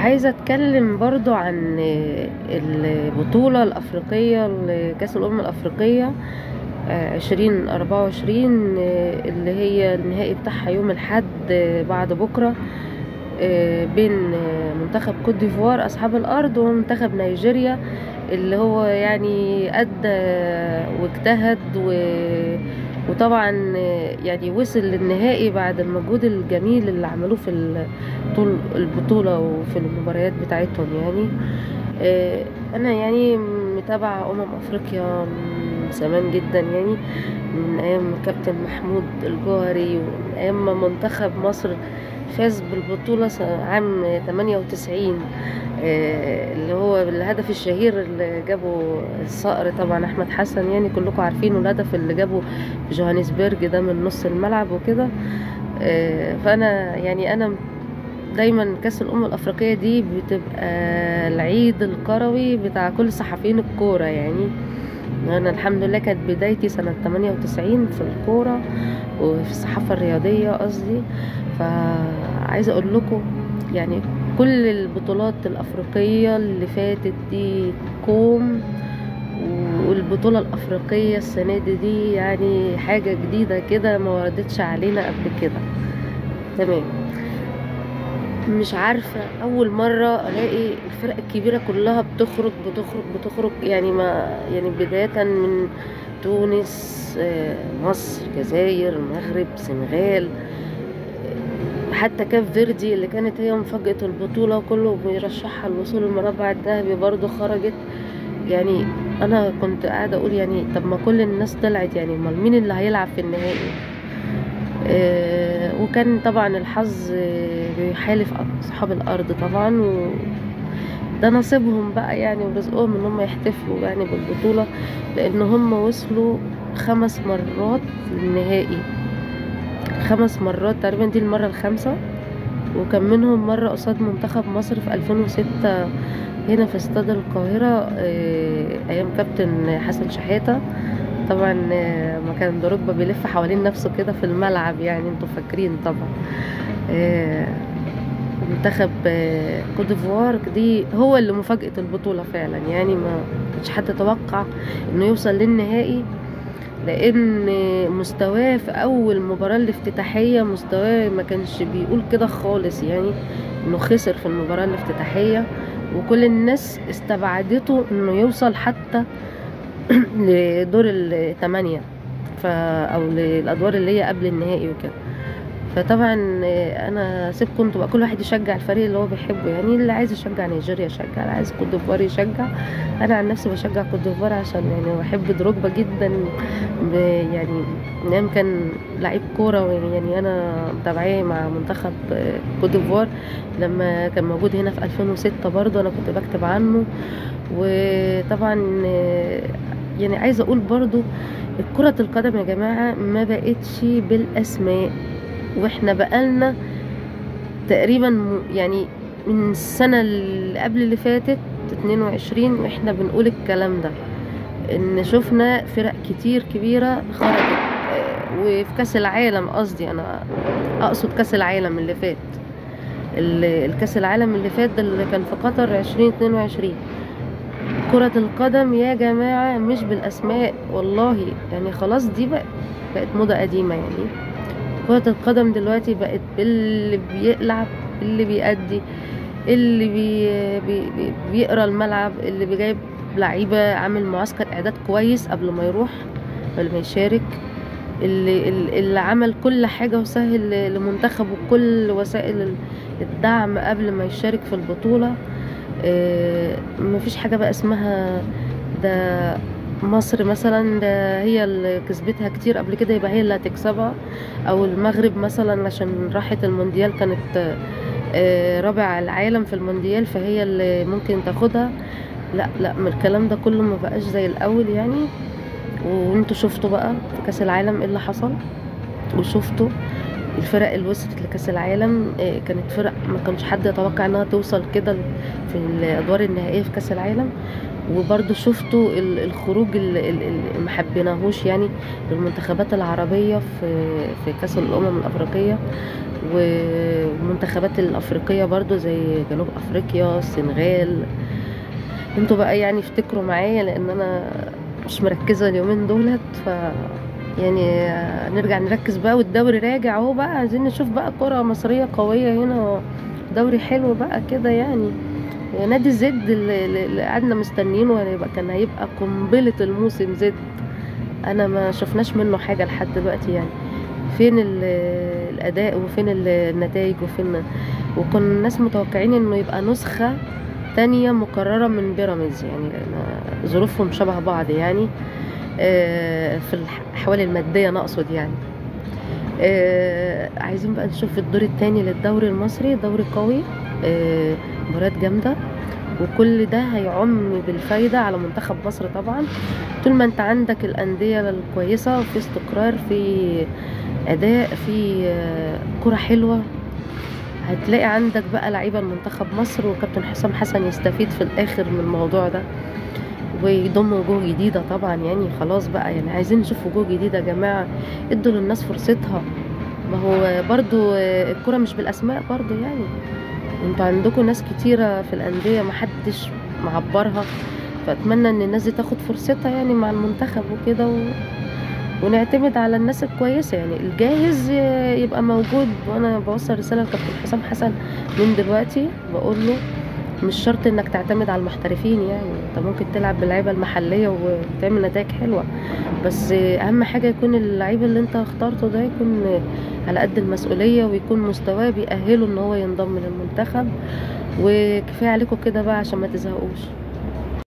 عايزة اتكلم برضو عن البطولة الافريقية لكأس الامم الافريقية 2024 اللي هي النهائي بتاعها يوم الحد بعد بكرة، بين منتخب كوت ديفوار اصحاب الارض ومنتخب نيجيريا اللي هو يعني ادى واجتهد وطبعا يعني وصل للنهائي بعد المجهود الجميل اللي عملوه في طول البطولة وفي المباريات بتاعتهم. يعني انا يعني متابعة افريقيا من زمان جدا، يعني من ايام كابتن محمود الجوهري ومن ايام ما منتخب مصر فاز بالبطولة عام 98، اللي هو الهدف الشهير اللي جابه الصقر طبعا احمد حسن، يعني كلكم عارفينه، الهدف اللي جابه في جوهانسبرج ده من نص الملعب وكده. فانا يعني انا دايما كاس الامم الافريقية دي بتبقى العيد الكروي بتاع كل صحفيين الكورة. يعني انا الحمد لله كانت بدايتي سنة 98 في الكورة وفي الصحافة الرياضية قصدي. فعايزه اقول لكم يعني كل البطولات الافريقية اللي فاتت دي كوم، والبطوله الافريقية السنة دي يعني حاجة جديدة كده ما وردتش علينا قبل كده. تمام، مش عارفه، اول مرة الاقي الفرق الكبيرة كلها بتخرج بتخرج بتخرج، يعني ما يعني بداية من تونس، مصر، الجزائر، المغرب، السنغال، حتى كاف فيردي اللي كانت هي مفاجأة البطولة وكله بيرشحها للوصول للمربع الذهبي برضو خرجت. يعني انا كنت قاعدة اقول يعني طب ما كل الناس طلعت، يعني امال مين اللي هيلعب في النهائي؟ وكان طبعا الحظ بيحالف اصحاب الارض طبعا، وده نصيبهم بقى يعني ورزقهم ان هم يحتفلوا يعني بالبطولة، لان هم وصلوا 5 مرات للنهائي، 5 مرات تقريبا، دي المرة الخامسة، وكان منهم مرة قصاد منتخب مصر في 2006 هنا في استاد القاهرة، ايام كابتن حسن شحاتة طبعا، ما كان دروجبا بيلف حوالين نفسه كده في الملعب، يعني انتوا فاكرين طبعا. منتخب كوت ديفوار دي هو اللي مفاجأة البطولة فعلا، يعني ما كانش حد يتوقع انه يوصل للنهائي، لان مستواه في اول مباراة الافتتاحية مستواه ما كانش بيقول كده خالص، يعني انه خسر في المباراة الافتتاحية وكل الناس استبعدته انه يوصل حتى لدور الثمانية او للادوار اللي هي قبل النهائي وكده. فطبعا انا سيبكم تبقى كل واحد يشجع الفريق اللي هو بيحبه، يعني اللي عايز يشجع نيجيريا يشجع، اللي عايز كوت ديفوار يشجع. انا عن نفسي بشجع كوت ديفوار عشان يعني بحب دروجبا جدا، يعني نعم كان لعيب كورة، يعني انا متابعاه مع منتخب كوت ديفوار لما كان موجود هنا في 2006 برضه انا كنت بكتب عنه. وطبعا يعني عايزه اقول برضه كرة القدم يا جماعة ما بقتش بالاسماء، واحنا بقالنا تقريبا يعني من السنة اللي قبل اللي فاتت 22 واحنا بنقول الكلام ده، ان شفنا فرق كتير كبيرة خرجت، وفي كاس العالم قصدي، انا اقصد كاس العالم اللي فات، الكاس العالم اللي فات ده اللي كان في قطر 2022. كرة القدم يا جماعة مش بالاسماء والله، يعني خلاص دي بقت موضة قديمة. يعني كرة القدم دلوقتي بقت باللي بيلعب، اللي بيأدي، اللي بي بي بيقرا الملعب، اللي بيجيب لعيبة عامل معسكر اعداد كويس قبل ما يروح، قبل ما يشارك، اللي عمل كل حاجة وسهل لمنتخبه كل وسائل الدعم قبل ما يشارك في البطولة. مفيش حاجة بقى اسمها ده مصر مثلا ده هي اللي كسبتها كتير قبل كده يبقى هي اللي هتكسبها، او المغرب مثلا عشان راحت المونديال كانت رابع العالم في المونديال فهي اللي ممكن تاخدها. لا لا، من الكلام ده كله ما بقاش زي الاول يعني. وانتوا شفتوا بقى في كاس العالم ايه اللي حصل، وشفتوا الفرق اللي وصلت لكاس العالم كانت فرق ما كانش حد يتوقع انها توصل كده في الادوار النهائية في كاس العالم. وبرضو شفتوا الخروج اللي ما حبيناهوش يعني للمنتخبات العربية في كأس الأمم الأفريقية، والمنتخبات الأفريقية برضو زي جنوب أفريقيا، السنغال. انتوا بقى يعني افتكروا معايا لأن أنا مش مركزة اليومين دولت، ف يعني نرجع نركز بقى، والدوري راجع اهو بقى، عايزين نشوف بقى كرة مصرية قوية هنا، دوري حلو بقى كده يعني. نادي زد اللي قعدنا مستنيينه كان هيبقى قنبلة الموسم زد، انا ما شفناش منه حاجة لحد دلوقتي يعني. فين الاداء وفين النتائج وفين؟ وكنا الناس متوقعين انه يبقى نسخة تانية مكررة من بيراميدز يعني، لان ظروفهم شبه بعض يعني في الأحوال المادية نقصد يعني. عايزين بقى نشوف الدور التاني للدوري المصري، دوري قوي، مباريات جامدة، وكل ده هيعم بالفايدة على منتخب مصر طبعا. طول ما انت عندك الأندية الكويسة وفي استقرار، في أداء، في كرة حلوة، هتلاقي عندك بقى لعيبة لمنتخب مصر، وكابتن حسام حسن يستفيد في الآخر من الموضوع ده ويضم وجوه جديدة طبعا يعني. خلاص بقى يعني عايزين نشوف وجوه جديدة يا جماعة، ادوا للناس فرصتها. ما هو برضو الكرة مش بالأسماء برضو يعني، انتوا عندكم ناس كتيرة في الأندية محدش معبرها، فأتمنى ان الناس دي تاخد فرصتها يعني مع المنتخب وكده، ونعتمد على الناس الكويسة يعني، الجاهز يبقى موجود. وانا بوصل رسالة لكابتن حسام حسن من دلوقتي، بقول له مش شرط انك تعتمد على المحترفين يعني، انت ممكن تلعب باللعيبه المحلية وتعمل نتائج حلوة، بس اهم حاجة يكون اللعيب اللي انت اخترته ده يكون على قد المسؤولية، ويكون مستواه بيأهله ان هو ينضم للمنتخب. وكفاية عليكم كده بقى عشان ما تزهقوش.